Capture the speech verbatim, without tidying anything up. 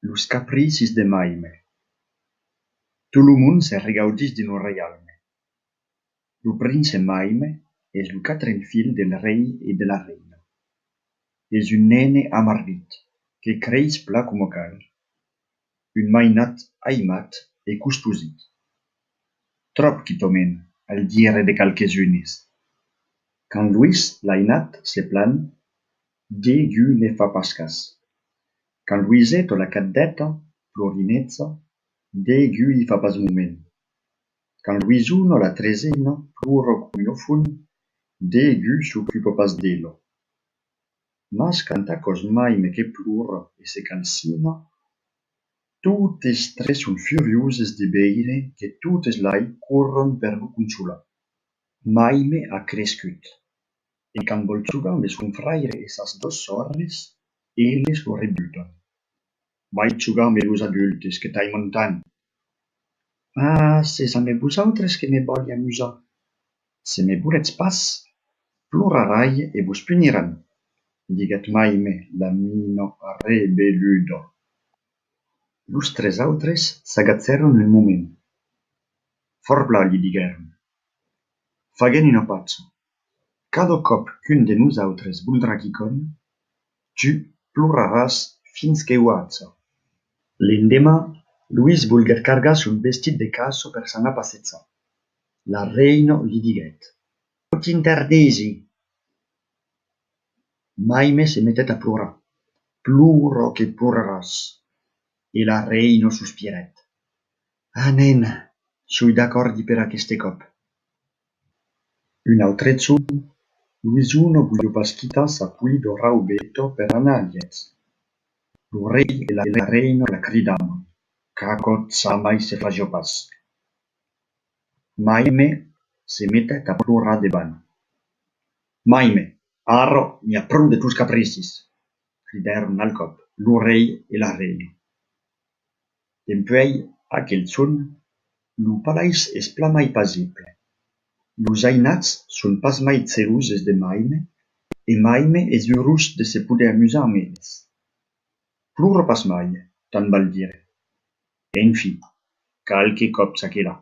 Los capricis de Maime. Tot lo mond se regaudís dins lo reialme. Lo prince Maime es lo quatren filh del rei e de la reina. Es un nene amardit que creis plan coma cal. Un mainat aimat e costosit. Tròp quitament, al dire de qualques unes. Quand Loís l'ainat se plan, degun ne fa pas cas. Quand Loiseta la cadeta plorineja, degun i fa pas moment. Quand Loisona la tresena plora coma un ofon, degun s'ocupa pas d'ela. Mas quand aquò's Maime que plora e se calcina, totes tres son furioses de veire que totes lai corron per lo consolar. Maime a crescut, e quand vòl jogar amb son fraire e sas dos sòrres, eles lo rebutan. Vai jogar amb los adultes que t'aiman tant. Ah, s'es amb vosautres que me vòli amusar. Se me volètz pas, plorarai e vos puniran, diguèt Maime, la mina rebeluda. Los tres autres s'agachèron un moment. Fòrt plan, li diguèron. Faguem una pacha. Cada còp qu'un de nosautres voldrà quicòm, tu ploraràs fins que o aja. L'endeman, Loís volguèt cargar son vestit de caça per s'anar passejar. La reina li diguèt: O t'interdisi! Maime se metèt a plorar. Plora que ploraràs! E la reina sospirèt. Anem, soi d'acòrdi per aqueste còp. Un autre jorn, Loisona voliá pas quitar sa polida raubeta per anar al lièch. Lo rei e la, la reina la cridavan, qu'aquò jamai se fasiá pas. Maime se metèt a plorar de bana. Maime, ara n'i a pro de tos capricis! Cridèron al còp lo rei e la reina. Dempuèi aquel jorn, lo palais es plan mai pasible. Los ainats son pas mai geloses de Maime e Maime es urós de se poder amusar amb eles. Plora pas mai, tant val dire. Enfin, qualque còp çaquelà.